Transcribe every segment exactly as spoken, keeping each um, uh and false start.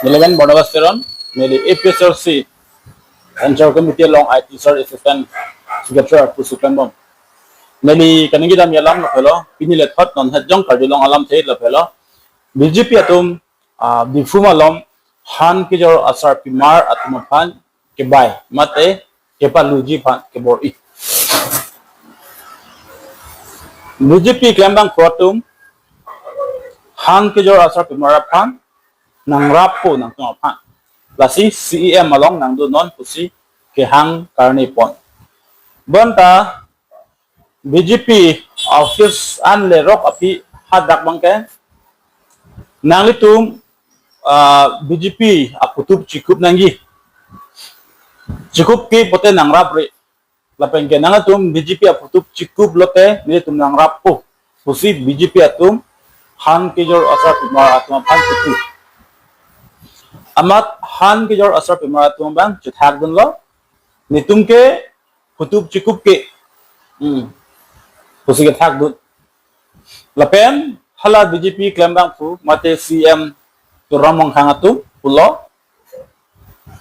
Neli men Barnabas Teron, neli A P S L C Central Committee along I T Research Assistant Secretary pusi klembom. Neli kaningje dam alam lapulo, pini lethot non het jong karjulong alamthe lapulo. B J P atum, ah, Diphu malom han kejor asarpimar atum aphan kebai mate kepaluji aphan kebor-i. B J P klembangphu atum han kejor asarpimar aphan nangrappo nangtum aphan, lasi C E M along nangdunnon pusi kehang karne pon. Bonta B J P office an lerok aphi hadak abangke nanglitum, ah, B J P aphutup chikup nangji. Chikupke pote nangrapre. Lapenke nangtum B J P aphutup chikup lote nelitum nangrappo pusi B J P atum han kejor asarpimar atum aphan putu. Amat han kejor asarpimar atum abang chethakdunlo, netumke phutup chikupke, hmm, pusi kethakdun. Lapen hala B J P klembangphu mate C E M Tuliram Ronghang atum pulo,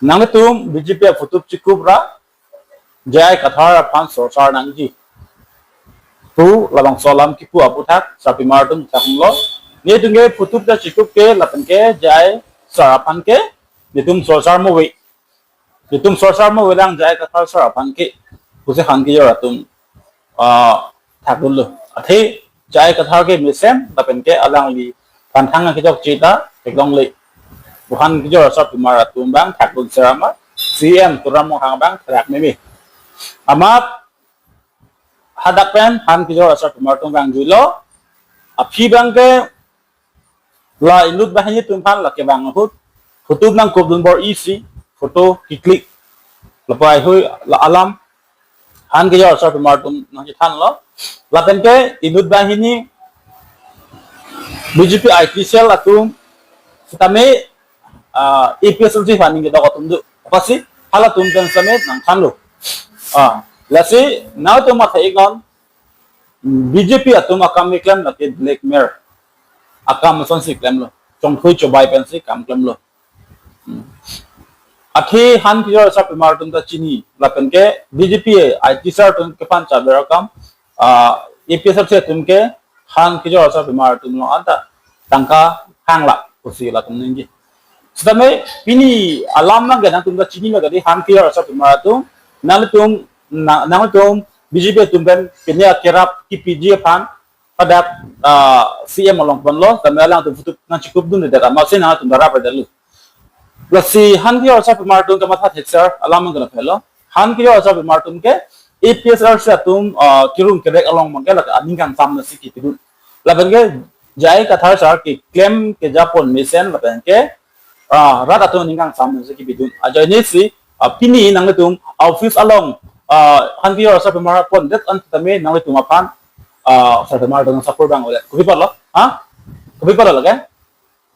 nanglitum B J P aphutup chikup ra J I Kathar aphan sorsar nangji pu labangso alam kipu aputhak sarpimar atum thaklo. Netumke phutup ta chikupke lapenke J I sir aphan ke netum sorsar mo ave. Netum sorsar mo avelang J I Kathar sir aphan ke pusi han kejor atum, ah, thakdunlo. Athe J I Kathar ke mesen lapenke alangliphan thang kejok chita theklongle. Pu han kejor asarpimar atum abang thakdun sera ma C E M Tuliram Ronghang abang therak meme. Amat hadak pen han kejor asarpimar atum abang juilo. Aphi abangke la inut banghini atum aphan lake bang ahut photo nangkupdun bor-isi, photo ki-click. Lapu haihui la alam han kejor asarpimar atum nangchethanlo. Lapenke inut banghini B J P I T cell atum sitame, ah, A P S C aphan ning kedok atum do. Apotsi halatum pen sitame nangthanlo. Ah, lasi nangtum matha-iknon, B J P atum akam keklem lake blackmail akam asonsi klemlo. Chongthui chobai pensi kam klemlo. Hmm. Athe han kejor asarpimar atum ta chini, lapenke B J P I T sir atum kepan chaber akam, ah, A P S C atum ke han kejor asarpimar atum along anta tangka hangla pusi latum ningje. Sitame pini alam abangke nangtum ta chini ma kadi han kejor asarpimar atum, nangtum, na-, nangtum B J P atum pen pini akerap kipiji aphan hadak, ah, C E M along ponlo, tame alangtum phutup nangchikupdunde amatsi nangtum ta rapdetlo. Lasi han kejor asarpimar atum kamatha thek sir alam abang kena phelo. Han kejor asarpimar atum ke A P S C atum, ah, kirung kerek along abangke lake aning kangsam nasi kipidun. Lapenke J I Kathar sir keklem kejapon mesen lapenke, ah, rat atum aning kangsam nasi kipidun. Ajoinesi, ah, pini nanglitum office along, ah, han kejor asarpimar pondet an tame nanglitum aphan, ah, asarpimar atum nang-support abang ave. Kopi apotlo? Ha? Kopi apotlo lake?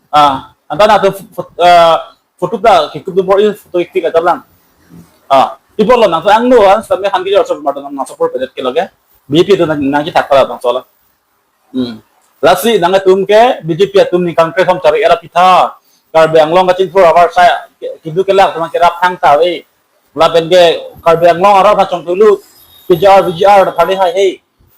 Ah, anta nangtum pho-, ah, photo ta kikupdun bor-i, photo ki-click ajap lang. Ah, pi apotlo nangtum angno an sitame han kejor asarpimar atum nang-support pedet ke lake. B J P atum nang, nangkethak pala bang sola. Hmm. Lasi nangtum ke B J P atum ning kangkre thom chari era pitha. Karbi Anglong kachinthur avar sai kedo kelak atum kerap thangta ave. Lapenke Karbi Anglong arat aphan chongthulut P G R, V G R thali hai he.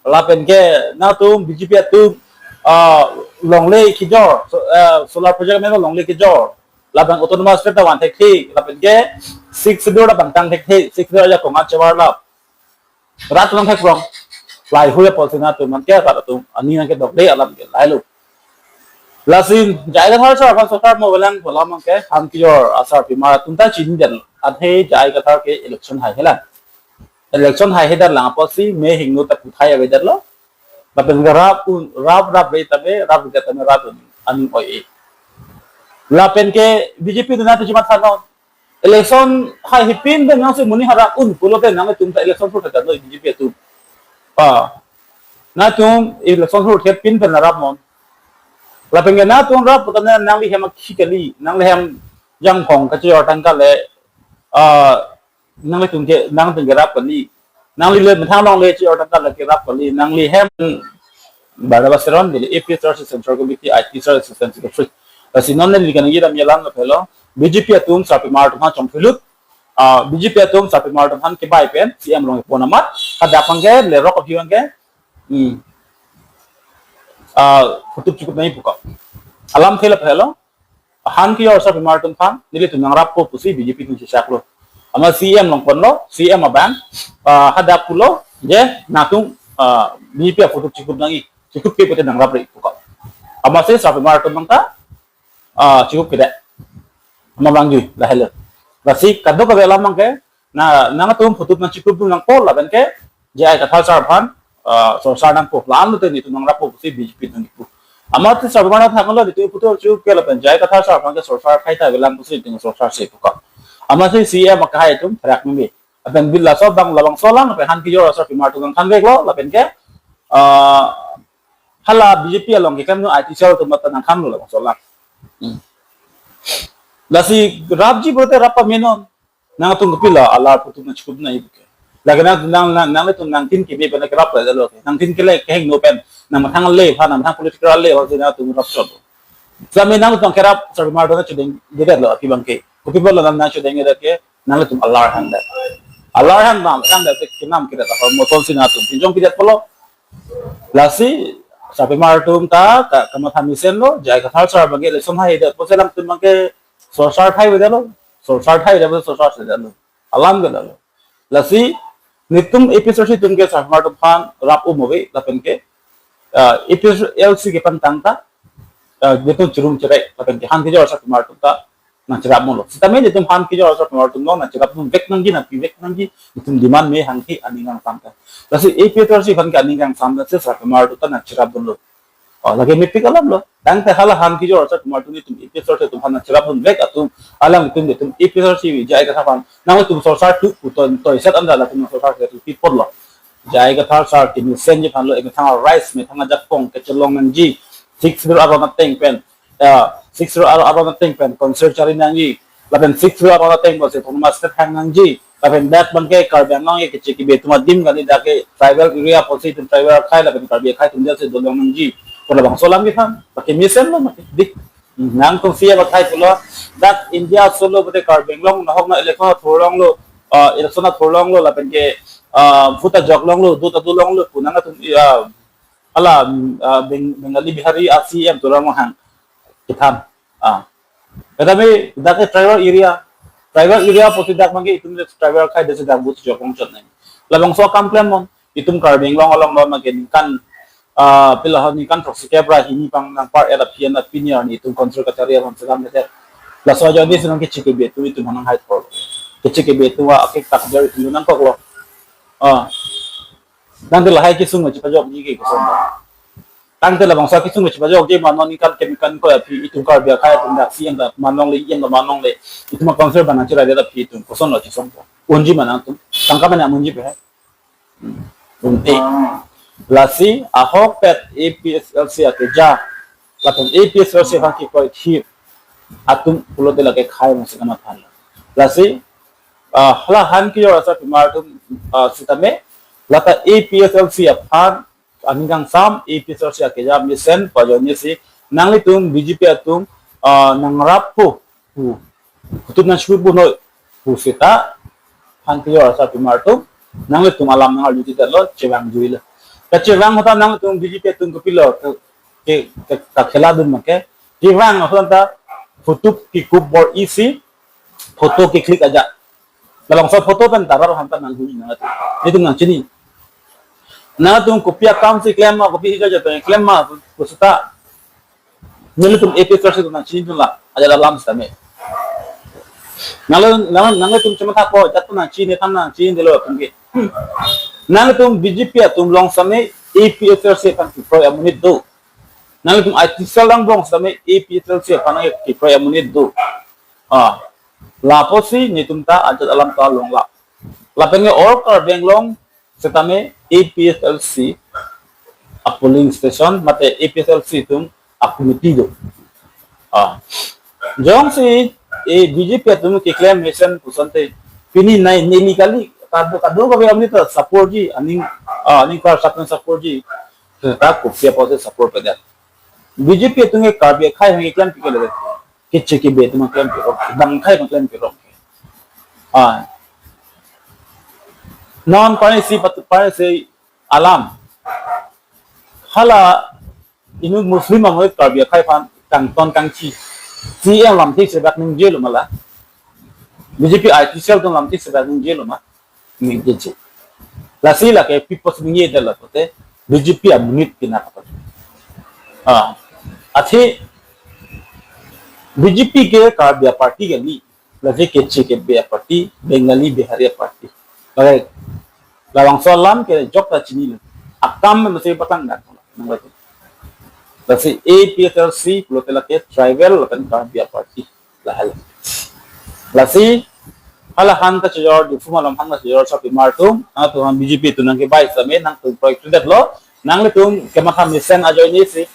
Lapenke nangtum B J P atum, ah, longle kejor, so, ah, solar project men longle kejor. Lapen autonomous state ta van thekthe, lapenke Sixth Schedule ta bangtang thekthe, Sixth Schedule ajakong an chevar lap. Rat atum nangthekrong. Lahaihui apotsi nangtum anke rat atum aning nangkedokde alam ke lahelo. Lasi J I Kathar sir aphan sorsar mo avelang pu alam abangke han kejor asarpimar atum ta chinidetlo. Athe J I Kathar ke election haihelang. Election haihedet lang apotsi me hingno ta puthai avedetlo. Lapen rap-un, rap, raprap tame, rap tame rat aning oi-e. Lapenke B J P atum nangtum chimathanon. Election haihepin pen nangsi monit ha rap-un pulote nangtum ta election thurthedetlo B J P atum. Ah. Nangtum election thurthepin pen la rapnon. Lapenke nangtum rap tame nangli hem akhi kali, nangli hem jangphong kachejor tangka le, ah, nanglitum ke, nangtum kerap kali. Nangli le methang longle chejor tangka le kerap kali. Nangli hem Barnabas Teron, neli A P S C Central Committee, I T Research Assistant Secretary. Lasi non neli kaningje dam alam lapulo. B J P atum sarpimar atum aphan chongthulut, ah, B J P atum sarpimar atum aphan kebai pen C M along kepon amat, hadak abangke lerok aphi abangke, hmm, ah, phutup chikup nangji pu ko. Alam khela phelo, han kejor asarpimar atum aphan nelitum nangrappo pusi B J P atum chechaklo. Amat C M along ponlo, C M abang, ah, hadak pulo je nangtum, ah, B J P aphutup chikup nangji, chikupke pute nangrapre pu ko. Amatsi sarpimar atum abangta, ah, chikupkedet. Amat abang jui, lahelo. Lasi kadokave alam abangke, na, nangtum phutup nangchikupdun nangpo lapen ke, J I Kathar sar aphan, ah, sorsar nangpo, la-an lote nelitum nangrappo pusi B J P atum kipu. Amatsi sarpimar atum thanlo nelitum phutup chikupke lapen J I Kathar sar aphan ke sorsar khai ta avelang pusi nelitum sorsarse pu ko. Amatsi C M akehai atum therak meme. Lapen bil laso abang labangso alam lapen han kejor asarpimar atum nangthanveklo lapen ke, ah, hala B J P along keklem nu I T cell atum mata nangthanlo labangso alam. Hmm. Lasi rapji pulote rap pamenon. Nangtum kopilo alar phutup nangchikup nangji pu ke. Lake nang, nang, nang, nanglitum nangthin keme pen kerap le lo ke. Nangthin kele kehingno pen, nangmathang le aphan, nangmathang political le aphan si nangtum rap chot. Sami nangtum kerap sarpimar atum nangchodengdedetlo aphi abangke. Kopi pulo nang nangchodengdedet ke, nanglitum alar hangdet. Alar hang bang, hangdet ke kenamkedet ahormu ason si nangtum pinjongpidet pulo. Lasi sarpimar atum ta ka, kamatha mesenlo, J I Kathar sar abangke election haidet pusi alangtum abangke sorsar thai avedetlo, sorsar thai avedetlo, sorsarsedetlo. Alam ke lalo. Lasi nelitum A P H L C atum ke sarpimar atum aphan rap-o ave lapen ke, ah, A P H L C kepangtang ta, ah, nelitum chirum chirek lapen ke han kejor asarpimar atum ta nangcherap molo. Sitame nelitum han kejor asarpimar atum along nangcherapdunvek nangji, nangpivek nangji, nelitum demand me hangke aning kangsam ta. Lasi A P H L C aphan ke aning kangsam, lasi sarpimar atum ta nangcherapdunlo. Oh, lake mepik alamlo. Tangte hala han kejor asarpimar atum nelitum A P H L C atum aphan nangcherapdunvek atum, alanglitum nelitum A P H L C J I Kathar aphan, nangtum sorsar tu, tu, tu, toisat anda latum sorsar tu, pi apotlo. J I Kathar sar kemesen ji aphanlo, emethang rice, methang ajakong kechelong nangji, Sixth Schedule aron ateng pen, ya, Sixth Schedule aron, aron ateng pen concert chari nangji, lapen Sixth Schedule aron ateng pensi autonomous state hang nangji, lapen dak abangke Karbi Anglong ke kechek kebe atum adim kali, dak ke tribal area pusi itum tribal akhai lapen Karbi akhai atum dia si dolong nangji pu labangso alam kethan, lake mesenlo mati. Di, nangtum C M akehai pulo, dak India solo pute Karbi Anglong nahok na election athurlonglo, ah, election athurlonglo lapen ke, ah, vote ajoklonglo, do ta dolonglo pu nangtum, ah, hala, ah, Beng-, Bengali Bihari a C M atum along hang kethan. Ah. Kadokave dak ke tribal area. Tribal area pusi dak abangke itum tribal akhai desi dak vote joklong chot nang. Labangso akam klem non. Itum Karbi Anglong along lo abangke ningkan, ah, pila ho ningkan throksi kep ra hini pang nangpar-et aphi an aphi ni arni itum council kachari along selam ledet. Laso ajoine si nang kechek kebe atum itum aphan nanghai thor. Kechek kebe atum akek takder itum nangkoklo. Ah. Tangte lahai kesung ma chipajokji ke koson. Tangte labangso kesung ma chipajokji ma non ningkan kep ningkan ko aphi itum Karbi akhai atum dak C M ta man longle, E M ta man longle. Itum a council abang nangchiraidet aphi itum kosonlo chisongpo. Unji ma nangtum. Tangka ma nangmunji pe. Hmm. Unte. Lasi ahokpet A P H L C akeja. Lapen A P H L C aphan kekroi thip atum pulote lake khei masi kamathan. Lasi, ah, hala han kejor asarpimar atum, ah, sitame, lata A P H L C aphan, aning kangsam A P H L C akeja mesen pu ajoine si, nanglitum B J P atum, ah, nangrappo pu, phutup nangchikupdun noi pu seta, han kejor asarpimar atum, nanglitum alam nangarju tidetlo, chevangjuilo. Kachevang ahut ta nanglitum B J P atum kopilo, ke, ke, ke, kakhela dun make, kevang ahut ta, phutup kikup bor-i si, photo ke-click aja. Labangso photo pen tarar han ta nanghui nangtum. Nelitum nangchini. Nangtum kopi akam si klem ma, kopi hija jatong klem ma, pu seta. Nelitum A P H L C atum nangchinidunlo, ajat alam sitame. Nangli, nang, nanglitum chemathapo, jat atum nangchini, tham nangchinidetlo atum ke. Nanglitum B J P atum along sitame A P H L C aphan kekroi amonit do. Nanglitum I T cell angbong sitame A P H L C aphan kekroi amonit do. Ah, lapusi nelitum ta ajat alam ta longlap. Lapen ke all Karbi Anglong sitame A P H L C a polling station mate A P H L C atum a committee do. Ah. Jongsi, eh, B J P atum keklem mesen pu asonte pini nai neli kali, kado, kadokave amonit ta support ji, aning, ah, aningkar sat pen support ji. Seta kopi apotsi support pedet. B J P atum ke Karbi akhai hang keklem pikir le. Keche kebe atum klem kerong, dangkhai klem kerong. Ah. Non parisi pat parisi alam. Hala inut Muslim amonit Karbi akhei aphan kangton kangchi. C M lamthik sebak ningje lo ma la. B J P I T cell atum lamthik sebak ningje lo ma. Ningje che. Lasi lake pipos ningje dala pote B J P amonit kina kapat. Ah. Athe B J P ke Karbi aparty kali. Lasi keche kebe aparty, Bengali Bihari aparty. Lake labangso alam ke jok ta chinilo. Akam masi patang dak. Lasi A P H L C pulote lake tribal lapen Karbi aparty. Lahai. Lasi hala han ta chojor, Diphu malom han ta chojor, sapimar atum, nangtum B J P atum nangkebai same, nangtum proyek tudet lo, nanglitum kematha mesen ajoine si,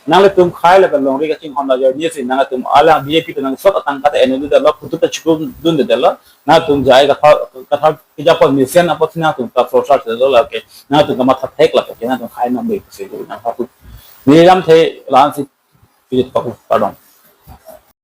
nanglitum khei lapen longri kachinghon ajoine si, nangtum hala B J P atum nangsot atangka ta eno dudalo, photo ta chikum dundet lo, nangtum jai katha katha kejapon mesen apot si nangtum ta prasar se lo lake, nangtum kematha thek lake, nangtum khei nang be si nang phapu. Nilam the lan si pijit paku, pardon.